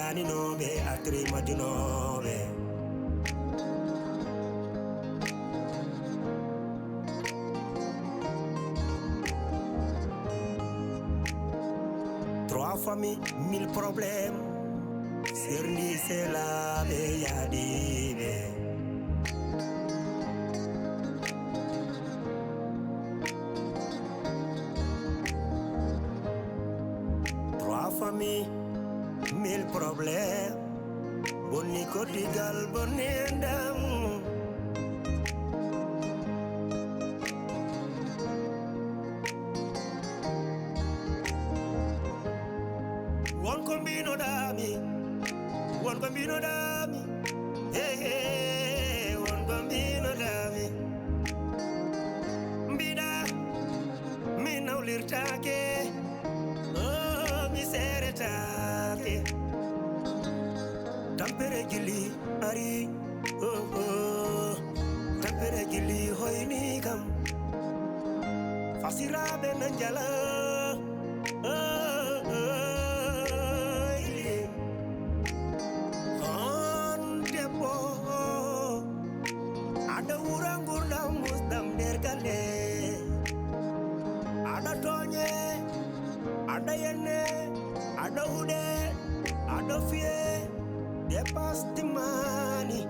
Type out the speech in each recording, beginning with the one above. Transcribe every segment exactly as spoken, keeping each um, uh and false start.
Aninooɓe, atri majunooɓe. Trois familles, mille problèmes. Serndi selaaɓe yaadiiɓe. Trois familles, mille problèmes. Bonni koddigal, bonni enɗam. Won ko mbinoɗaami, won ko mbinoɗaami. Hey, hey, won ko mbinoɗaami. Mbiɗa mi nawlirtaake, oh, mi seeretaake. Tampere gilli ari, oh, oh. Tampere gilli hoyni kam. Fasiraaɓe na njala, oh, oh, ili. On debbo, aɗa wura ngurdam musɗam nder galle. Aɗa tooñe, aɗa yenne, aɗa huɗe, aɗa fiye, dépasse timmani.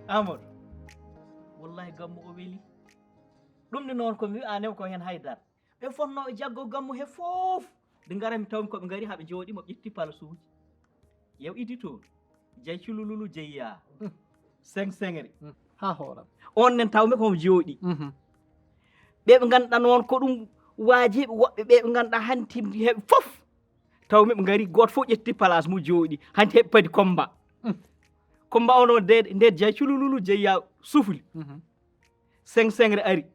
Amadou, wallahi gammu o weli. Ɗum ne noon ko mi wi'aani ko heen haydara. Ɓe fotnoo e jaggo gammu he fof. Nde ngarami tawmi ko ɓe ngari haa ɓe njooɗi mo ƴetti palasuuji. Yew idi toon. Jey culululu jeyyaa. Seng sengre. Haa hooram. On nen tawmi ko mo jooɗi. Ɓe ɓe ngannduɗaa noon ko ɗum waajiɓe woɓɓe ɓe ɓe ngannduɗaa hanti heɓe fof. Tawmi ɓe ngari gooto fof ƴetti place mo jooɗi. Hanti heɓe padi combat. Combat o noon de, nde jey culululu jeyyaa sufli. Seng sengre ari.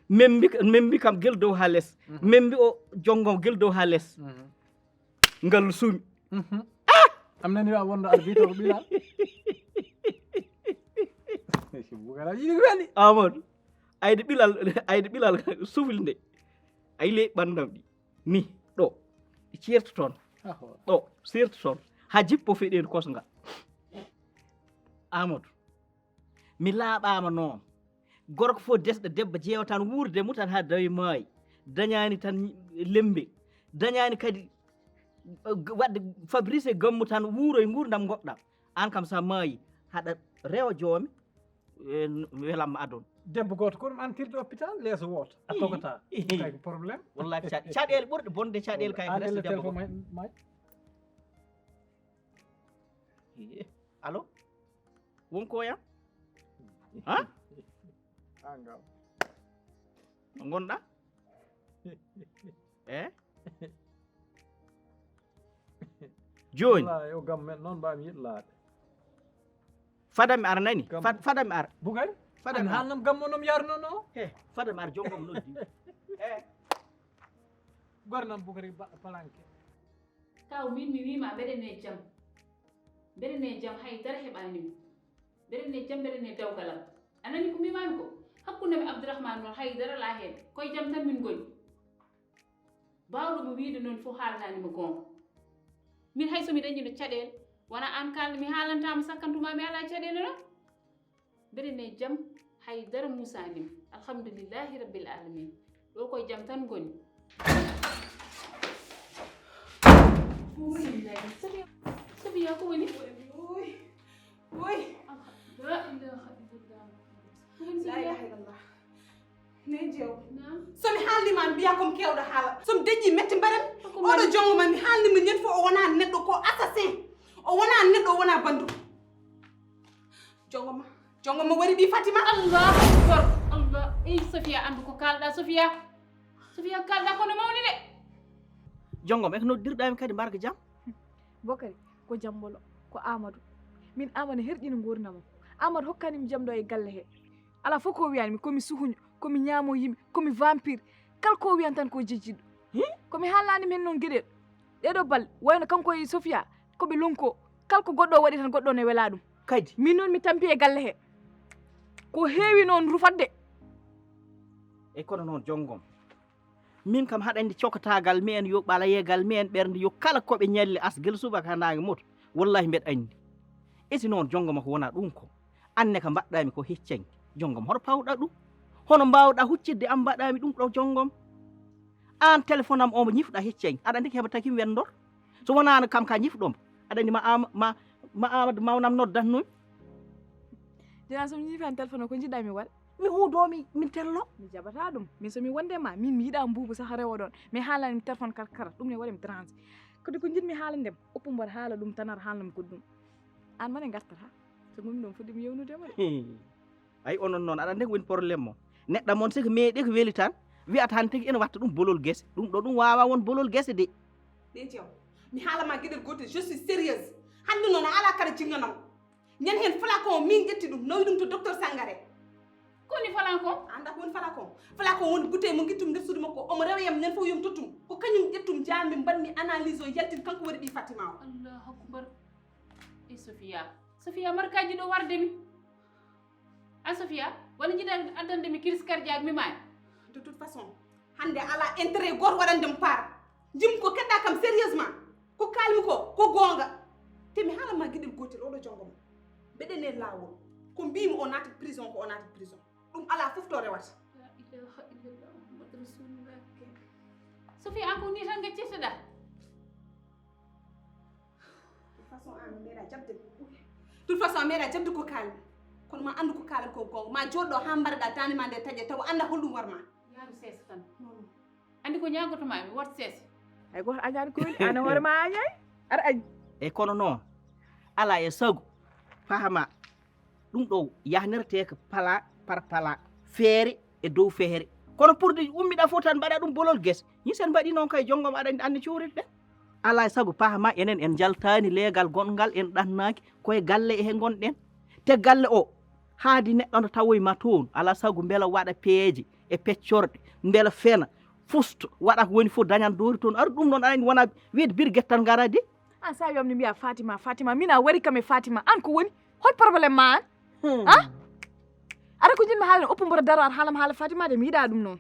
Membi, membi kam gel dow haa les. Membi o jongom gel dow haa les. Ngal sumi. Am nani wa wonɗo arbitre ko Bilal. Bugara yiɗi weli. Amadou. Ayde Bilal, ayde Bilal sufli nde. Ay le ɓandam ɗi. Ni, ɗo. Ɗi ceerti toon. Aho. Ɗo, ceerti toon. Haa jippo feɗeende kosngal. Amadou. Mi laaɓaama noon. Gorko fof desɗo debbo jeewa tan wuurde mum tan haa dawi maayi. Dañaani tan lemmbe. Dañaani kadi, eh, waɗde fabrice gammu tan wuuro e nguurndam ngoɗɗam. Aan kam so a maayi, haɗa rewa joomi, eh, welamma adon. Debbo gooto ko ɗum antirde hôpital, leeso wooto. A togataa. Kay ko problème. Wallahi ca-, caɗeele ɓurɗe bonde caɗeele kay ko resde debbo gooto. Allo? Won ko yam? Ha? An kam. No ngonɗa? Eh? Jooni. Wallaahi, o gam men noon mbaami yiɗlaade. Fada mi ara nani? Gam- Fad-, fada mi ara. Bugay? Fada mi ara. Haalnam gammo no mi yarnono? He, fada mi ara jongom noddi. Eh. Gornam Bugari baɗɗo palanke. Kaw, min mi wiima mbeɗen e jam. Mbeɗen e jam, hay dara heɓaani mi. Mbeɗen e jam, mbeɗen e dawgal am. A nani ko mbimaami ko? Hakkunde mi Abdourahmane noon hay dara alaa heen. Koye jam tan min ngoni. Baawɗo mo wiide noon fof haalnaani mo goonga. Min hay so mi dañino caɗeele, wona aan kaalɗo mi haalantaama sakkantuma mi alaa caɗeele noon. Mbeɗen e jam, hay dara muusaani mi. Alhamdulillahi rabbil alamin. Ɗo koye jam tan ngoni. Safiya, Safiya, ko woni? Woy. La ilaha illallah. Ko woni, Safiya? La ilaha illallah. Ne jew. Naam. So mi haalni ma, mbiya ko mi kewɗo haala. So mi deƴƴi, metti mbaɗan. Ko oɗo mbaɗan? Jongo ma, mi haalni mo ñande fof, o wona neɗɗo, ko assassin. O wona neɗɗo, o wona bandu. Jongo ma. Jongo mo wari bi Fatima. Allahu akbar. Allah. Ey Safiya, anndu ko kaalɗa Safiya. Safiya, kaalɗa kono mawni de. Jongom, e ko noddirɗami kadi mbarka jam? Bokari, ko jam mbolo, ko Amadou. Min Amadou herƴini nguurndam am. Amadou hokkani mi jam ɗo e galle he. Alaa fof ko wiyani mi, ko mi suhuño, ko mi ñaamo yimɓe, ko mi vampire. Kala ko wiyan tan ko jejjitɗo. Hi? Ko mi haalani mi hen noon geɗel. Ɗeɗo balɗe, wayno kanko e Sofia, ko ɓe lonko. Kala ko goɗɗo o waɗi tan, goɗɗo o ne wela ɗum. Kadi? Min noon mi tampi e galle he. Ko heewi noon rufat de. E kono noon jongom. Min kam haɗa anndi cokataagal mi en yo ɓalayeegal mi en ɓernde yo kala ko ɓe ñalli asgel subaka haa naange moto. Wallahi mbeɗa anndi. E si noon jonngo ma ko wona ɗum ko. Anne ka mbaɗɗaami ko heccanki. Jonngo ma hoto pawɗa ɗum. Hono mbaawɗa huccitde am mbaɗaami ɗum ɗo jonngom. Aan téléphone am omo ñifɗa heccanki. Aɗa anndi ko heɓa takim wenndor. So wonaano kam ka ñifɗom. Aɗa anndi ma ama ma ma Amadou mawnam noddatnoomi. Dina so mi ñiifi han téléphone o ko njiɗɗa mi waɗa? Mi huudo mi min tello. Mi jaɓata ɗum. Min so mi wonde ma min mi yiɗa mbuubu saha rewo ɗon. Mi haalani mi téléphone karkara ɗum ne waɗi mi transi. Kadi ko njiɗmi haalande ma oppu mboɗo haala ɗum tan aɗa haalna mi goɗɗum. Aan mane ngartata. So mum ɗum fuɗɗi mi yewnude ma de. Ay onon noon aɗa anndi ko woni problème mo. Neɗɗo mon siko meeɗi ko weli tan wiyata han tigi ene watta ɗum bolol gese. Ɗum ɗo ɗum waawa won bolol gese de. Ɓe jew. Mi haala ma geɗel gootel, je suis sérieuse. Hannde noon a alaa kara jinnganam. Ñande heen flacon o miin ƴetti ɗum nawi ɗum to docteur Sangare. Ko woni flacon? A anndaa ko woni flacon? Flacon woni bouteille mo ngittumi nder suudu makko omo rewa yam ñande fof yomi tottum. Ko kañum ƴettum njaami mbaɗmi analyse o yaltin kanko waɗi ɓii Fatima o. Allahu akbar. E Sofia. Sofia markaji ɗo warde mi. A Sofia, wala njiɗa addande mi crise cardiaque mi maaya? De toute façon, hannde alaa intérêt gooto waɗande mo part. Njimmi ko keɗɗa kam sérieusement. Ko kaalmi ko, ko goonga. Te mi haalan ma geɗel gootel, oɗo jonngo ma. Mbeɗen e laawol. Ko mbiimi o naati prison ko o naati prison. Ɗum alaa fof to rewata. La ilaha illallah Muhammad Rasulullah. Sofia, an ko ni tan gaccirteɗa? Toute façon an a meeɗa jaɓde. Toute façon a meeɗa jaɓde ko kaalmi. Kono ma anndu ko kaalmi ko goonga. Ma jooɗɗo haa mbareɗa daande ma nde taƴe tawa annda holɗum warma. Yaaru seesa tan. Anndi ko ñaagoto ma mi wat seesa. Hay gooto añaani ko weli aan hoore ma añaay aɗa añi. Eyi kono noon alaa e sago pahma ɗum ɗo yahnireteeka pala par pala feere e dow feere kono pour de ummiɗa fof tan mbaɗa ɗum bolol gese ni sen mbaɗi noon kay jonngom aɗa anndi cuurirɗen alaa e sago pahma enen en njaltaani leegal gongal en ɗannaaki koye galle e he ngonɗen te galle o haadi neɗɗo no tawoy ma toon alaa sago mbela waɗa peeje e peccorɗe mbela fena fusto waɗa ko woni fof dañan doori toon aru ɗum noon aɗa anndi wona wiyde birguette tan ngara de an sa yomni mbiya fatima fatima min a wari kam e fatima an ko woni hol problème ma an hmm. a ara ko jinmi haalani oppu mboto daro ar haalam haala fatima de mi yiɗa ɗum noon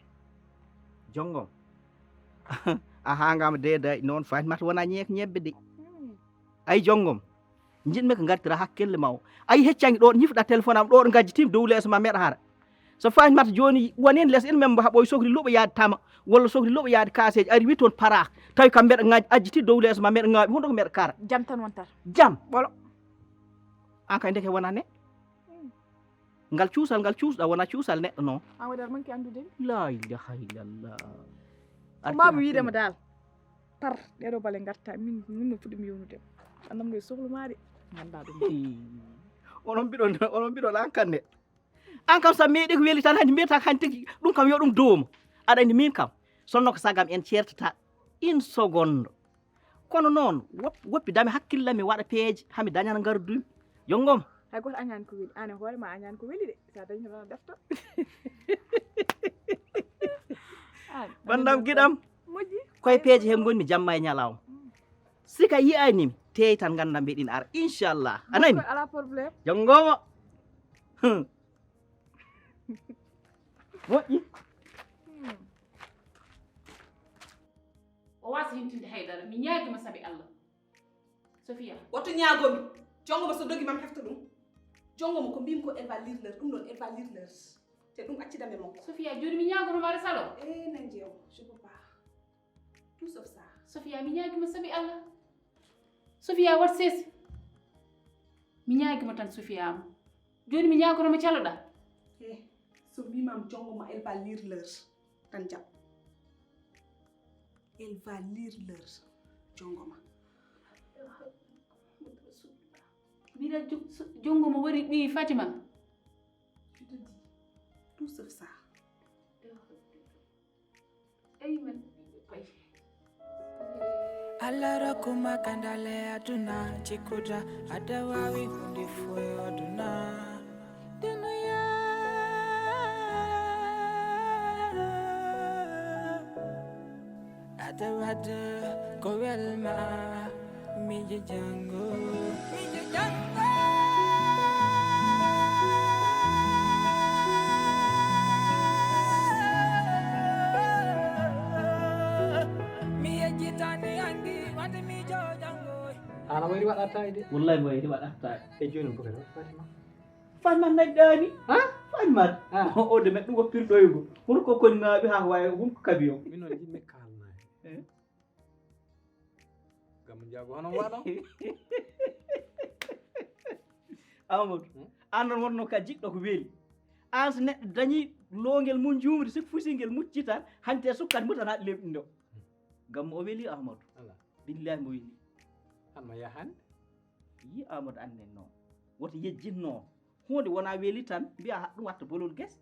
jongom a hangama deedaɗi noon fatimata wona ñeek ñebbe de hmm. ay jongom Njiɗmi ko ngartira hakkille ma o. A yi heccanki ɗo ñifɗa téléphone am ɗo ɗo ngajjitim dow leeso ma meɗa hara. So fañi mata joni wonen les en membo haɓoy sokri loɓo yaade tama walla sokri loɓo yaade kaseji ari wi toon para tawi kam mbeɗa ngaj ajjiti dow leeso ma meɗa ngaɓi hunde ko mbeɗa kara. Jam tan wontata. Jam ɓolo. An kay ndeke wona ne. Ngal cuusal ngal cuusɗa wona cuusal neɗɗo noon. An waɗi aɗa manki anndude mi. La ilaha illallah. Ko mbaami wiide ma dal. Par ɗeɗo bale ngarta min min no fuɗɗi mi yewnude. Annam no e sohlu ma de. Ngannda ɗum. Onon mbiɗon onon mbiɗon an kanne. An kam sa meeɗi ko weli tan hanti mbiyata ko hanti tigi ɗum kam yo ɗum doomo. Aɗa anndi min kam sonno ko sagam en ceertata une seconde. Kono noon woppi dame hakkille mi waɗa peeje hami dañana ngardumi jongom. Hay gooto añaani ko weli aan e hoore ma añaani ko weli de sa dañi tan a defta. Banndam giɗam. Moƴƴi. Koye peeje he ngonmi jamma e ñalawma. Sika yi'aynimi teey tan nganndam mbeɗin ara inchallah. A nani? Alaa problème. Jongoma. Moƴƴi. O waasa hintinde haydara mi ñaagima sabi allah. Sofia. Wattu ñaagomi. Jonngo mo so dogi mam hefta ɗum. Jonngo mo ko mbimi ko elle va lire l'heure ɗum ɗon elle va lire l'heure. Te ɗum accida me makko. Sofia joni mi ñaagoto ma resalo. Eh nan jeew. Je peux pas. Tout sauf ça. Sofia mi ñaagima sabi allah. Sofia wat seesi. Mi ñaagima tan Sofia am. Jooni mi ñaagoto mo caloɗaa. He, so mbiimaam jonngo ma elle va lire l'heure tan jaɓ. Elle va lire l'heure jonngo ma. Mbiɗa jonngo mo wari ɓii Fatima. Tout sauf ça. Allah rokuma kandale aduna jikuda ada wawi hundi foyo aduna dunuya ada wada ko welma miji jango miji jango Ana wayri waɗataa de. Wallahi mi wayri waɗataa. E jooni Bukari, Fatima. Fatima nayi ɗaani. Ha? Fatima. Ha? O de men ɗum woppirɗo e ngo. Hon ko kon ngaaɓi ha waye hon ko kabi o. Min noon jiɗmi kaalnaade. Eh? Gam njaago hono waɗo. Amadou, hmm? An noon wonno ka jiɗɗo ko weeli. An so neɗɗo dañi loongel mum juumri, si fusi ngel muccitan, hanti e sukkat mutan haɗi lemɗindo. Gam o weeli Amadou. Ala. Billahi mo weeli. An ma yahan. Yi Amadou annen noon. Woto yejjin noon. Huunde wona weeli tan, mbiya haɗ ɗum watta bolol ges.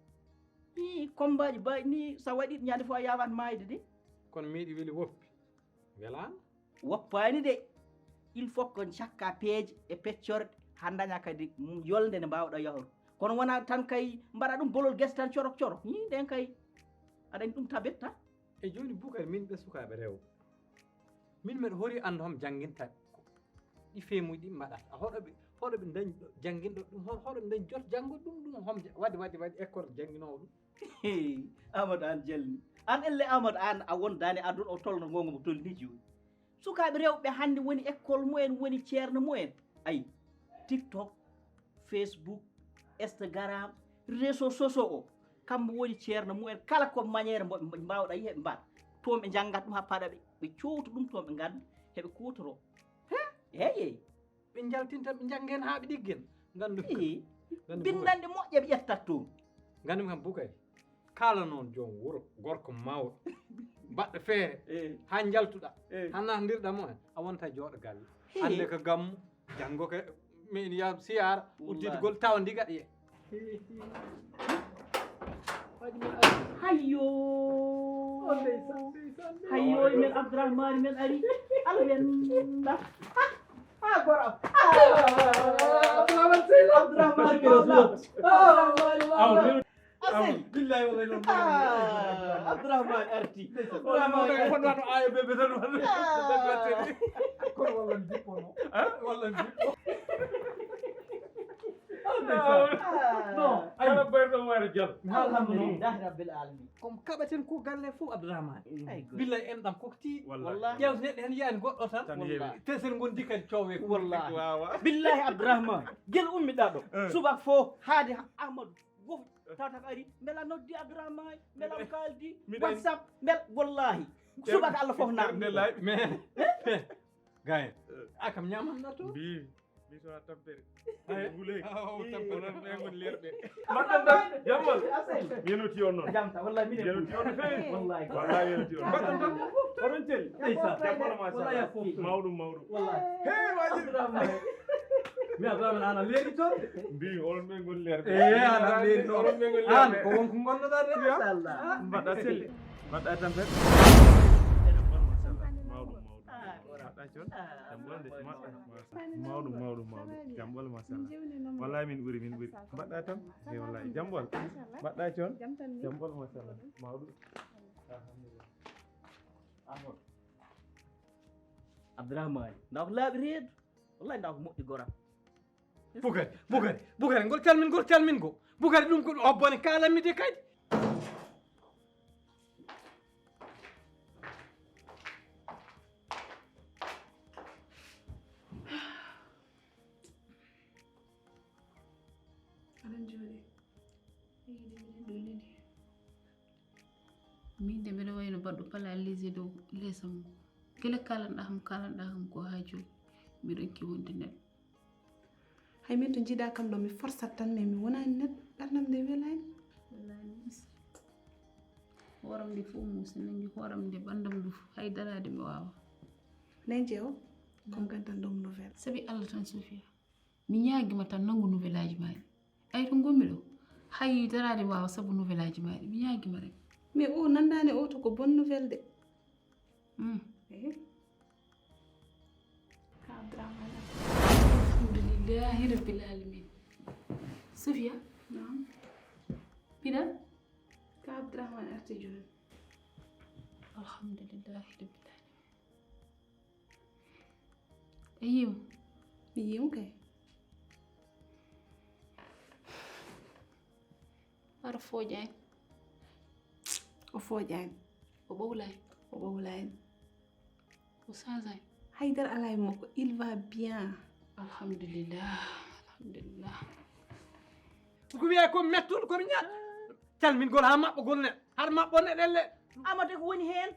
Ii, kombaaji baaɗi ni, sa waɗi ñande fof a yaawan maayde de. Kono miiɗi weli woppi. Welaano? Woppaani de. Il faut ko cakka peeje e peccorɗe, haa ndaña kadi yolnde nde mbaawɗa yahrude. Kono wona tan kay mbaɗa ɗum bolol ges tan corok corok. Hii, nden kay aɗa anndi ɗum tabet tan. E jooni Bukari, min ɓe sukaaɓe rewɓe. Min mbeɗa hori annda hom jannginta ɗi feemuji ɗi mbaɗata. Hoɗo ɓe, hoɗo ɓe dañ jannginɗo ɗum, hoɗo ɓe dañ jot janngo ɗum, ɗum hom ja-, waɗi, waɗi, waɗi école jannginoowo ɗum. Amadou, an jalni. An elle Amadou, an a wondaani aduna o tolno ngongo mo tolni jooni. Sukaaɓe rewɓe hannde woni école mumen, woni ceerno mumen. Ayi, TikTok, Facebook, Instagram, réseaux sociaux o. Kamɓe woni ceerno mumen, kala ko manière mbo-, mbo-, mbaawɗa yi heɓe mbaɗa. Toon ɓe njanngat ɗum haa paɗa ɓe, ɓe coowta ɗum toon ɓe ngannda, heɓe kuutoroo. He? Eey, eey. Ɓe njaltinta, ɓe njanngen haa ɓe ɗiggen. Nganndu Eey. Nganndu Bukari. Binndanɗe moƴƴe ɓe ƴettat toon. Nganndu kam Bukari. Kala noon joom wuro, gorko mawɗo. Baɗɗo feere. Eey. Haa njaltuɗa. Eey. Haa naatndirɗa mo en. A wonta jooɗo galle. Hee. Hannde ko gammu, janngo ko min ya siyaara, Wallahi. Udditgol tawa ndiga ɗiye. Hayyo. Oh, ndeysaan, ndeysaan, ndeysaan. Hayyo, men Abdourahmane men ari. Alwenda. Ah, goro. Ah, Abdourahmane Seydi. Abdourahmane Mawla. Abdourahmane Mawla. Aw, Asen. Billahi wallahi non. Ah, Abdourahmane arti. Ndeysaan. Abdourahmane arti. Kono walla mi jippono. Ah? Walla mi jippo. Non. Kala bayɗo waare jal. Alhamdulillah rabbil alamin. Comme kaɓaten ko galle fof Abdourahmane. Ay, goy. Billahi en ɗam kokti. Wallahi. Ƴeew neɗɗo hen yaani goɗɗo tan. Tan heewi. Tesel ngondi kadi coowe. Wallahi. Wawa. Billahi Abdourahmane. Gel ummiɗa ɗo. Eh. Subak fof haade Amadou. Gof tawata ko ari, mbela noddi Abdourahmane, mbela mi kaldi, miɗen WhatsApp, mbel, wallahi. Subaka Allah fof na. Mais, gaye, a kam ñamanɗa to? Mbi, mbi sona tampere. Ay. Wuley. Oh, tampere. Onon ɓe ngoni lerɓe. Mbaɗɗon tan, jammal. Asen. Yenoti on noon. Jamta, wallahi miɗen. Yenoti on no feewi. Wallahi. Wallahi yenoti on. Mbaɗɗon tan. Oɗon celli. Ndeysaan. Jaɓɓono ma. Wallahi a fof. Mawɗum, mawɗum. Wallahi. Hey, waji. Abdourahmane. Mi Abdourahmane, an a leeri toon. Mbi, onon ɓe ngoni leer. Eh, an a leeri toon. Onon ɓe ngoni leer. An, ko wonko ngonnoɗaa de? Machallah. Mbaɗɗa selli. Mbaɗɗa tampere. Mawɗum, mawɗum. Mbaɗɗa coon. Jam ɓoolo de. Mawɗum, mawɗum, mawɗum. Jam ɓoolo, machallah. Wallahi min ɓuri, min ɓuri. Mbaɗɗa tan. Hey, wallahi. Jam ɓoolo. Mbaɗɗa coon. Jam ɓoolo, machallah. Mawɗum. Alhamdulillah. Abdourahmane, ndaw ko laaɓi reedu. Wallahi ndaw ko moƴƴi goram. Bukari, Bukari, Bukari, ngol calmin, ngol calmin go. Bukari, ɗum ko o bone kalanmi de kadi. Aɗa jooɗi. Eyi, de mbiɗen ɗo neli. Min de mbiɗa wayno baɗɗo paralysé dow leeso mum. Gila kalanɗa kam, kalanɗa kam ko haa jooni. Mbiɗo ronki wonde neɗɗo. Hay min to njiɗa kam ɗo mi forsat tan, mais mi wonani neɗɗo. Ɓernam nde welani. Welani. Hooram nde fof muusi, nangi hooram nde, ɓandam ndu fof. Hay daraade mi waawa. Nayje o, comme gantan ɗum nouvelle. Sabi Allah tan, Sofia. Mi ñaagima tan nanngu nouvelle aji maa ɗi. Ay to ngonmi ɗo, hay daraade mi waawa sabu nouvelle aji maa ɗi. Mi ñaagima rek. Mais o nanndaani o to ko bonne nouvelle de. Hmm. Eh. Ka Abdourahmane arti. Alhamdulillahi rabbil alamin. Sofia. Naam. Pina. Ka Abdourahmane arti jooni. Alhamdulillahi rabbil alamin. A yiimo? Mi yiimo kay. Hara fooƴaani. O fooƴaani. O ɓowlaani. O ɓowlaani. O sañsaani. Haydara alaa e makko, il va bien. Alhamdulillah. Alhamdulillah. Ko wiye ko mettuɗo komi ñaat calmingol ha maɓɓogol neɗɗo har maɓɓo neɗɗelle. Amade ko woni heen?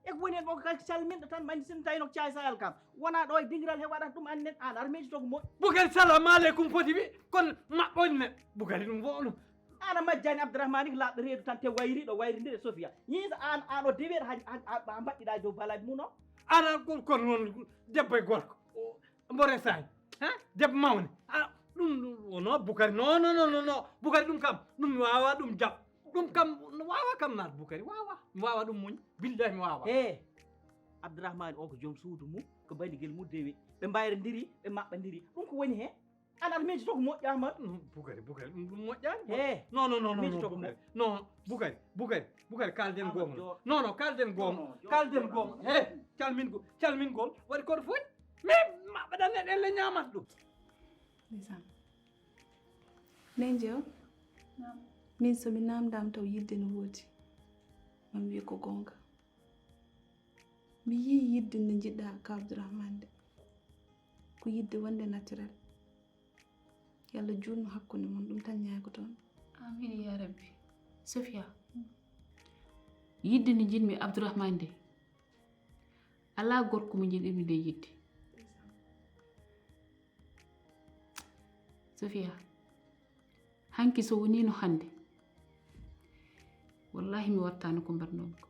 E ko woni heen ɓoko kala calminɗo tan mandi sin tawino ko caay sayal kam wona ɗo e dingiral he waɗata ɗum annen an ar miijito ko moƴƴi. Bukari salamu aleykum foti wi kono maɓɓo neɗɗo Bukari ɗum wowno. An a majjani Abdourahmane ko laaɓɗo reedu tan te wayri ɗo wayri ndire Sofia ñiisa an an o deweɗo ha mbaɗɗiɗa jow balaji mum o. Ana kono noon debbo e gorko. Mboɗo sañ ha debbo mawne a ɗum ɗum wono bukari non non non non bukari ɗum kam ɗum mi wawa ɗum jam ɗum kam no wawa kam naat bukari wawa mi wawa ɗum muñ billahi mi wawa e abdourahmani o ko joom suudu mum ko bandigel mum dewi ɓe mbayrondiri ɓe maɓɓandiri ɗum ko woni hen an aɗa miijito ko moƴƴama bukari bukari ɗum ɗum moƴƴani e non non non non bukari non bukari bukari bukari kalden gonga non non kalden gonga kalden gonga he calmingol calmingol waɗi koto fof Min maɓɓe ɗan e ɗelle ñamat ɗum. Ndeysaan. Nenje o. Min so mi namdama taw yidde no woodi. Mami wiya ko gonga. Mi yii yidde nde jiɗɗa ka Abdourahmane nde. Ko yidde wonde naturel. Yo Allah juutnu hakkunde mon ɗum tan ñaagotoon. Amin ya rabbi. Sofia. Yidde nde jiɗmi Abdourahmane nde. Alaa gorko mo njiɗirmi nde yiɗde. Sofia, hanki so woniino hannde, wallahi mi wattaano ko mbaɗnoomi ko.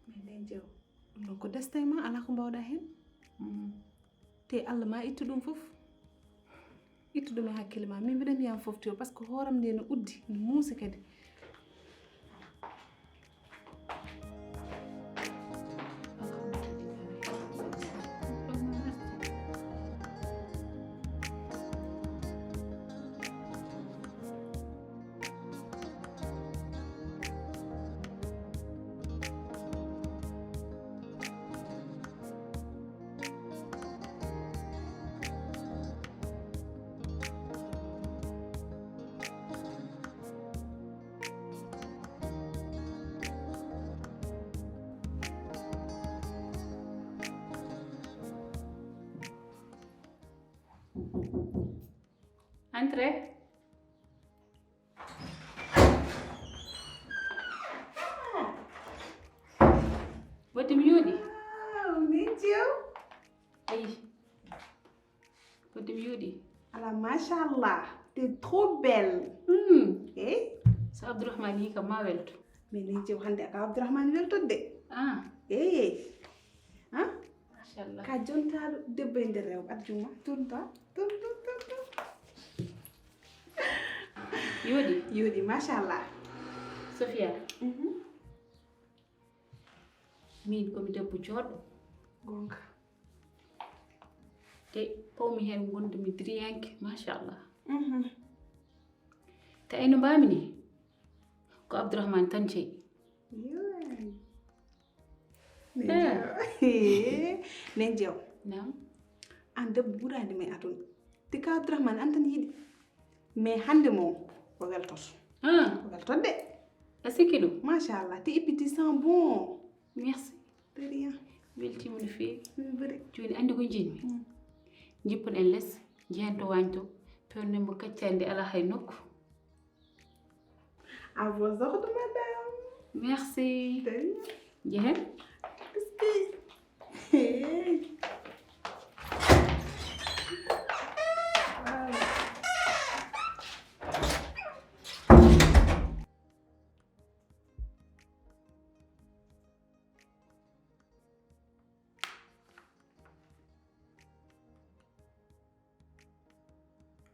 Mais nden jew ɗum ɗon ko destin ma alaa ko mbawɗa heen. Te Allah ma ittu ɗum fof. Ittu ɗum e hakkille ma min mbiɗa mbiyan fof to parce que hooram nde no uddi no muusi kadi. Entrez. Wati mi yooɗi. Wow, min jew. Ayi. Fodde mi yooɗi. Ala machallah, t'es trop belle. Hmm. Hey. So Abdourahmane yi kam ma welto. Mais ni jew hande aka Abdourahmane weltodde. Ah. Hey. Hein? Machallah. Ka jontaɗo debbo e nder rewɓe at juma. Tourne toi. Tourne tourne tourne tourne. Yooɗi. Yooɗi machallah. Sofia. Mhm. Min komi debbo jooɗɗo. Gonga. Te pawmi heen ngondumi diriyanke machallah. Mhm. Te ayno mbami ni ko Abdourahmane tan jeyi. Nen jew. Nam. An debbo ɓuraade men aduna. Te ka Abdourahmane an tan yiɗi. Mais hannde mo o weltoto. Ah. O weltoto de. A sikki ɗum? Machallah. Te ippi ti sent bon. Merci. De rien. Weltiima no feewi. Min buri. Jooni anndi ko njiɗmi. Mm. Njippon en les, njehen to waañ to, pewnen mo kaccaande alaa hay nokku. À vos ordres, madame. Merci. Njehen.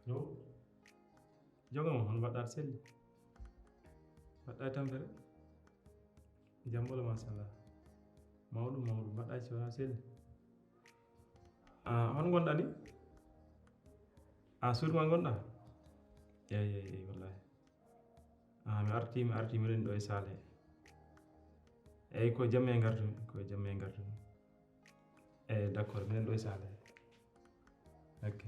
Yo. Jogo mo hono mbaɗɗa aɗa selli? Mbaɗɗa e tampere? Jam ɓolo machallah. Mawɗum mawɗum mbaɗɗa e coono selli? Ah, hono ngonɗa ni? Ah, suudu ma ngonɗa? Eyi eyi eyi wallahi. Ah, mi arti mi arti miɗen ɗo e saale. Eyi ko jamme ngartumi ko jamme ngartumi. Eyi d'accord minen ɗo e saale. Ok.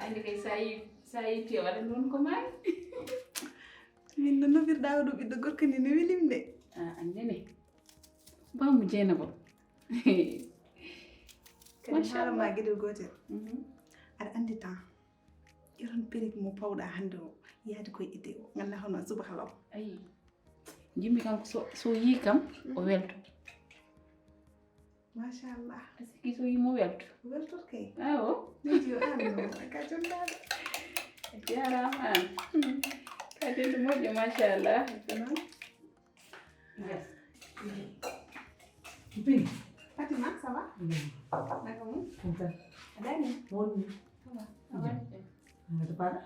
Andi kay sa yi sa yi tewaɗa noon ko mayi. Min no nofirɗa oɗo ɓiɗɗo gorko ni no welim de. A andene. Bammu Jeynaba. Kadi haala ma geɗel gotel. Aɗa andi tan iron perik mo pawɗa hannde o yaadi koye ete o ngannda hono subaka law. Ayi. Jimmi kam so so yi kam o welto. Machallah. A sikki so yi mo welto. Weltor kay. Awo. Min jiyo an no ka jondaɗo. A jarama an. Ka dende moƴƴo machallah. Ko noon. Yes. Bini. Fatima, ça va? Naka mum? Tontan. A dañi? Wonni. Ça va. Ngata paɗa?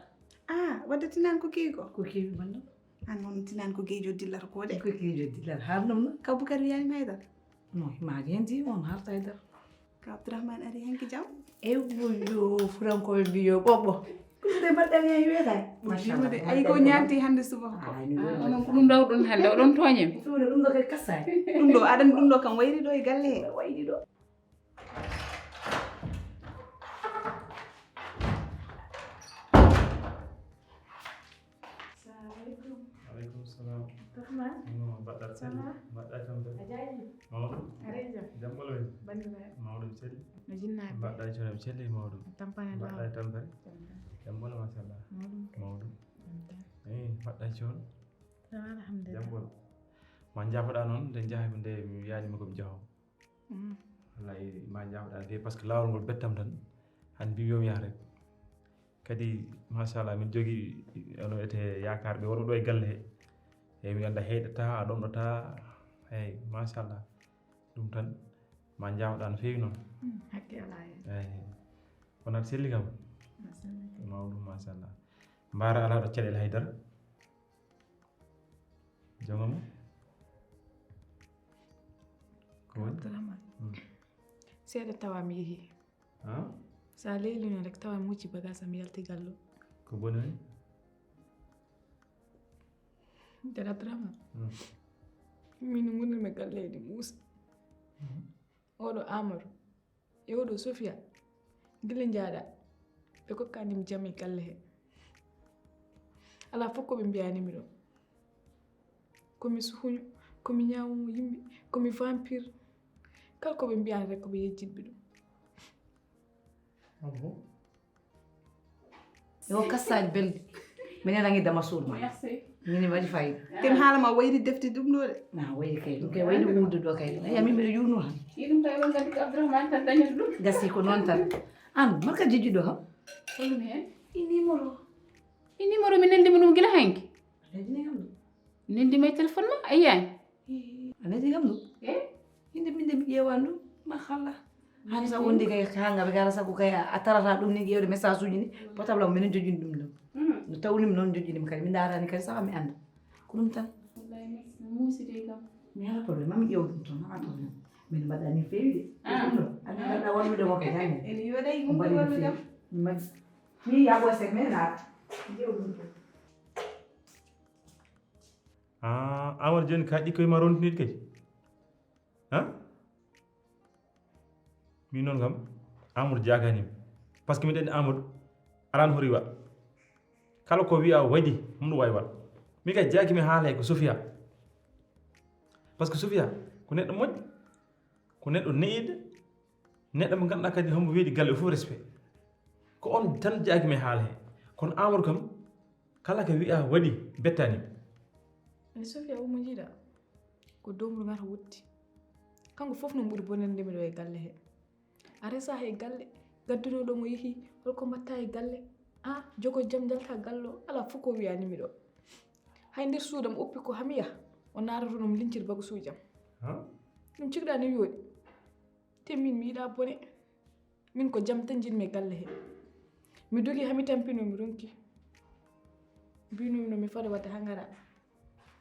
Ah, wadde tinan ko kewi ko? Ko kewi banda? An noon tinan ko geejo dillar ko de. Ko geejo dillar har ɗum no? Ka Bukar wiyani ma haydara? No, maji hen di on harta haydara. Ka Abdourahmane ari hanki jam? E wuyo furankoɓe mbiyo ɓoɓɓo. Ɗum de mbaɗɗani hen wiyata. Machallah. Ay ko ñaanti hande suba ko. Onon ko ɗum ɗo ɗon hande oɗon tooñe mi. Ɗum ɗo ɗum ɗo kay kassaani. Ɗum ɗo aɗan ɗum ɗo kam wayri ɗo e galle he. Wayri ɗo. Salamu aleykum. Aleykum salam. Abdourahmane. No mbaɗɗa selli? Mbaɗɗa tampere? A jaaji? Mawɗum. Aɗa e jam? Jam ɓolo en? Banndiraaɓe. Mawɗum selli? No jinnaaɓe? Mbaɗɗa e coono celli mawɗum. Tampere mbaɗɗa e tampere? Jam ɓolo machallah. Mawɗum. Mawɗum. Eyi mbaɗɗa e coono? Alhamdulillah. Jam ɓolo. Ma jaafoɗa noon nde jaaha nde mi wiyani ma ko mi jaaho. Wallay ma jaafoɗa de par ce que laawol ngol bettam tan han mbimi yomi yah rek. Kadi machallah min jogii ono wiyete yaakaar ɓe wonɓe ɗo e galle he. Eyi mi annda heyɗata a ɗomɗata. Eyi machallah. Ɗum tan ma jaafoɗa no feewi noon. Hakke ala hen. Eyi. Kono aɗa selli kam? Mawɗum machallah. Mbaara ala ɗo caɗeele haydara. Jogoma. Ko woni? Abdourahmane. Seeɗa tawa mi yehi. Sa leylino rek tawa mi hucci bagage am yalti gallo. Ko boni woni? Dara Abdourahmane. Min ngonirmi galleji Moussa. Oɗo Amadou. E oɗo Sofia, gila njaaɗa ɓe kokkanimi jam e galle he. Alaa fof ko ɓe mbiyanimi ɗo. Komi suhuño, komi ñaawowo yimɓe, komi vampire. Kala ko ɓe mbiyani rek ko ɓe yejjinɓe ɗum. Yo kassaji belɗi. Minen rangi dama suudu ma. Minen waɗi fayida. Ken haala ma wayri defte ɗum ɗo de. Na wayri kay ɗum kay wayri wuurde ɗo kay. Aya min mbiɗo yurno han. Iɗum tawi ɗon gaddi ko Abdourahmane tan dañata ɗum. Gasi ko noon tan. An marka jejji ɗo kam. Holmi hen? I numéro. I numéro mi neldima ɗum gila hanki. Neldini kam ɗum. Neldima e téléphone ma a yiyani. A neldini kam ɗum. Inde min de mi ƴeewani ɗum machallah. Hani sa wondi kay ka ngaɓe gara sago kay a tarata ɗum ni ƴeewde message uji ni portable am minen joƴƴini ɗum ɗum. No tawnimi noon joƴƴinimi kadi mi darani kadi saha mi anda ko ɗum tan. Wallahi merci no muuside kam. Mi ala problème mami ƴeew ɗum toon ala problème. Min mbaɗa ni feewi de. Ɗum ɗo ani mbaɗa wallude mo kadi ani. Ene yoɗay ɗum ko wallude am. Mi yaɓo sek men naata ƴeew ɗum toon. Ah, Amar joni ka ɗikkoy ma rontiniɗ kadi. Ha? Min noon kam Amadou jaakanimi. Par ce que miɗen Amadou arani hori wa. Kala ko wiya waɗi ɗum ɗo wawi waɗ. Min kadi jaaki mi haalay ko Sofia. Par ce que Sofia ko neɗɗo moƴƴo, ko neɗɗo ne'iɗo, neɗɗo mo ganduɗa kadi hombo weeɗi galle o fof respect. Ko on tan jaaki mi haala he. Kono Amadou kam kala ko wiya waɗi bettani. Nde Sofia wummo jiiɗa ko domru ngata wutti. Kanko fof no ɓuri bonande mi ɗo e galle he. A resa he galle gaddunoɗo mo yeehi holko mbatta e galle. A jogo jam jalta galle o ala fof ko wiyanimi ɗo. Hay nder suudam oppi ko hamiya o naatoto ɗum lincir bagasuujam. Ɗum cikɗa ni yooɗi. Te min mi yiɗa bone. Min ko jam tan jiɗmi e galle he. Mi dogi hami tampino mi ronki. Mbinumi no mi fada wadde hangara.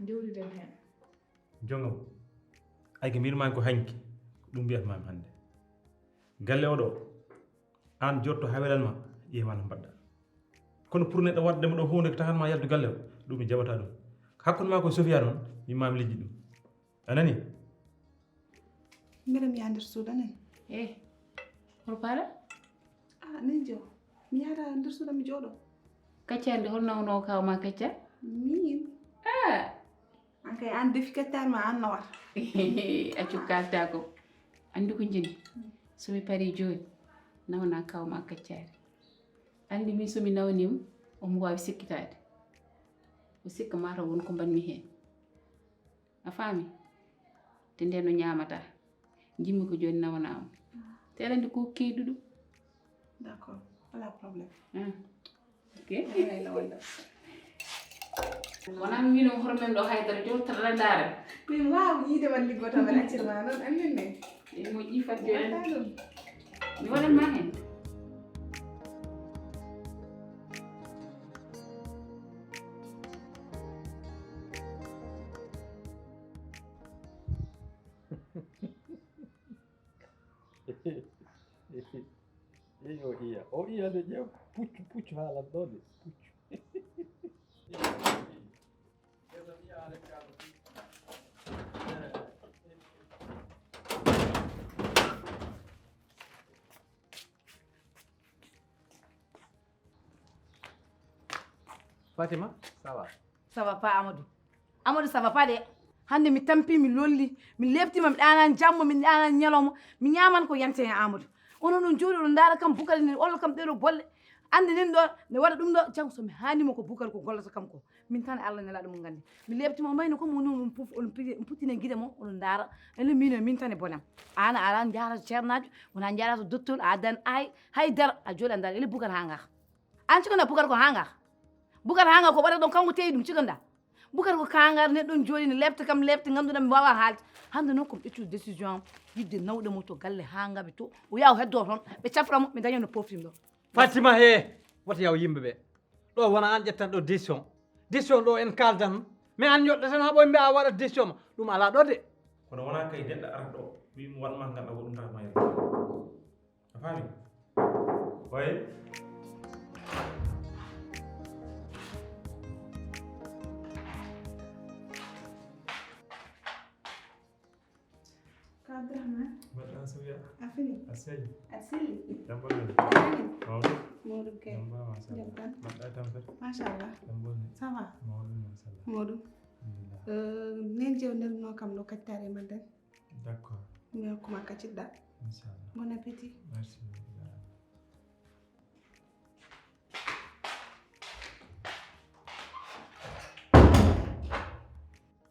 Jowliden hen. Jongam. Ay ko mbirmami ko hanki. Ɗum mbiyatmami hande. Galle oɗo. An jotto hawelan ma ƴeewa no mbaɗɗa. Kono pour neɗɗo waddema ɗo hunde ko tahan ma yaltu galle o ɗum mi jaɓata ɗum. Hakkunde ma ko Sofia noon mi mami lijji ɗum. A nani? Mbeɗa mi yaha nder suudu anen. Eh, hol paɗa? Ah, nen jo. Mi yahata nder suudu am mi jooɗo. Kaccaari nde, hol nawnowo kaaw ma kaccaari? Min. Ah! An kay an defi kaccaari ma an nawata. Accu kaaltaako. Anndi ko njoni? So mi parii jooni, nawna kaaw ma kaccaari. Anndi min so mi nawniima, omo waawi sikkitaade. O sikka mataw won ko mbaɗmi heen. A faami? Te ndeen o ñaamataa. Njimmi ko jooni nawanaama. Te aɗa anndi ko keyduɗo. D'accord, alaa problème. Ah. Ok. Wonaa mi wiino hoto men ɗo haydara, jowtata aɗa ndaara. Min waaw yiide man liggoto mbaɗa accir ma noon, annin ne. E moƴƴi fat jooni. Waɗa ɗum. Mi waɗan ma heen. Eyi, o iya. O iya de, ƴeew puccu, puccu haalan ɗo de. Puccu. Fatima, ça va? Ça va pas, Amadou? Amadou, ça va pas de. Hannde mi tampi, mi lolli, mi leɓtima, mi ɗanan jamma, mi ɗanan ñalawma, mi ñaman ko yante hen, Amadou. Onon ɗon jooɗi, oɗon ndaara kam, Bukari ne olla kam ɗeɗo bolle. Annde nen ɗo, ne waɗa ɗum ɗo, janngo so mi haanimo ko Bukari ko gollata kam ko. Min tan e Allah nelaaɗo mo nganndi. Mi leɓtima, o mayno comme onon on puf-, on pi-, on puttinen gide mon, oɗon ndaara. Ene min, min tan e bonam. An a ara njaara ceernaajo, wona njaara to docteur, a addan ay, hay dara, a jooɗi a ndaara. Ele Bukari haa ngaa. An cikonda Bukar ko hanga. Bukar hanga ko waɗa ɗon kanko teyi ɗum cikonda. Bukar ko kangar neɗɗo on jooɗi ne lepta kam lepta ngannduɗaa mi waawaa haalde. Hannde noon ko mi ƴettude décision am yiɗde nawde mo to galle haa ngaɓe to. O yaha o heddoo toon ɓe cafra mo mi daña no poftim ɗo. Fatima he, wata yaw yimɓe ɓe. Ɗo wona an ƴettan ɗo décision. Décision ɗo en kaldan. Mais an ñoɗɗa tan haa ɓoy mbiya a waɗa décision ma. Ɗum alaa ɗo de. Kono wonaa kay neɗɗo arata ɗo wiyi mi waɗ ma ngannduɗaa ko ɗum tan mayre. A faami? Oye. Ka Abdourahmane. Mbaɗɗa Sowiya? A fini? A selli? A selli? Jam ɓoɗɗo? Mawɗo? Mawɗum kay. Jam ba, machallah. Jam tan. Mbaɗɗa e tampere? Machallah. Jam ɓoɗɗo? Ça va? Mawɗum, machallah. Mawɗum. Alhamdulillah. Euh, nen jewnerno kam no kattare man tan. D'accord. Mi hokkuma ka ciɗɗa. Inchallah. Bon appétit. Merci.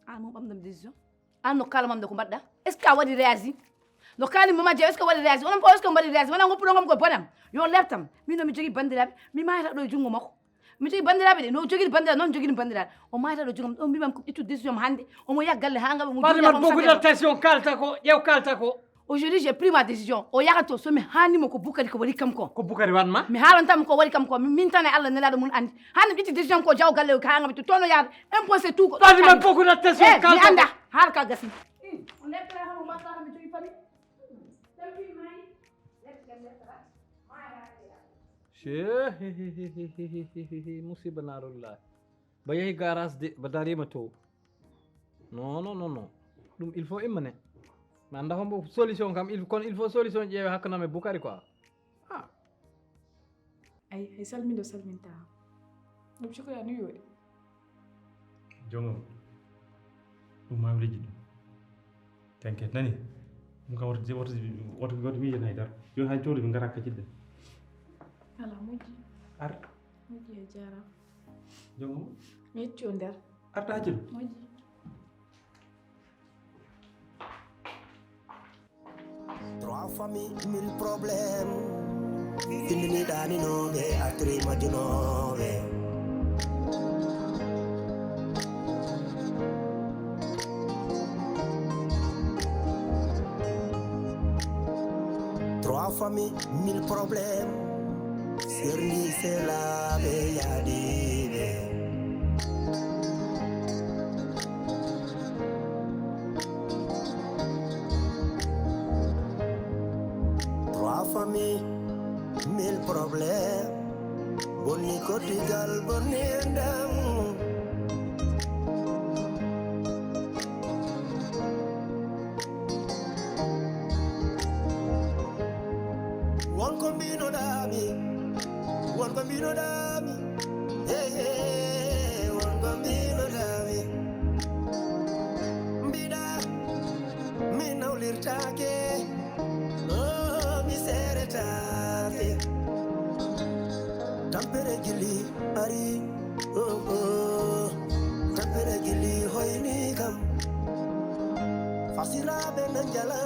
An mo ɓamdam décision. An no kala mamde ko mbaɗɗa? Est-ce que a waɗi réagi? No kali mo majje, est-ce que waɗi réagi? Onon ko est-ce que mbaɗi réagi? Wona ngoppuɗo ngam ko bonam. Yo leptam. Min no mi jogi bandiraɓe. Mi mayata ɗo e junngo makko. Mi jogi banndiraaɓe de, no jogiri banndiraaɓe, noon jogiri banndiraaɓe. O maayata ɗo jogam, ɗo mbimam ko ƴettu décision am hannde. Omo yaha galle haa ngam omo Fatima, beaucoup de tension, kalta ko, ƴeew kalta ko. Aujourd'hui, j'ai pris ma décision. O yaha to, so mi haanimo ko Bukari ko waɗi kam ko. Ko Bukari waɗ ma? Mi haalantamo ko waɗi kam ko. Min, min tan e Allah nelaaɗo mun anndi. Hannde mi ƴetti décision ko jaw galle o haa ngam to, toon o yahata. Imposé tout ko Fatima, beaucoup de tension, eh, kalta mi annda. Haala ka gasi. Hmm. On leptata kam, o mbaɗata kam, mi jogi famille. Tawi maayi. Cee, musiba naarullahi. Ba yehi garage de, ba darima to. Non, non, non, non. Ɗum il faut immane. Mi annda hombo solution kam, il, kono il faut solution ƴeewe hakkunde am e Bukari quoi. Ah. Ay, ay salmindo salminta. Ɗum cukkoya no yooɗi. Jongam. Ɗum ma mi lejji ɗum. Tanke nani? Ɗum kam wata, wata, wata, wata miijen hay dara. Jooni han cowdi min ngara kaccitde. Ala moƴƴi. Ar. Moƴƴi a jaaraama. Jongam. Mi yettii o nder. Arta accil. Moƴƴi. Trois familles, mille problèmes. Findini ɗaninooɓe, artiri majjunooɓe. Trois familles, mille problèmes. Serndi selaaɓe yaadiiɓe. Trois familles, mille problèmes. Bonni koddigal, bonni enɗam. Won ko mbinoɗaa mi. Mbinoɗami, hey, hey, wonko mbinoɗami. Mbiɗa, mi nawlirtake, oh, mi seretaake. Tampere gili ari, oh, oh. Tampere gili hoyni kam. Fasiraɓe na njala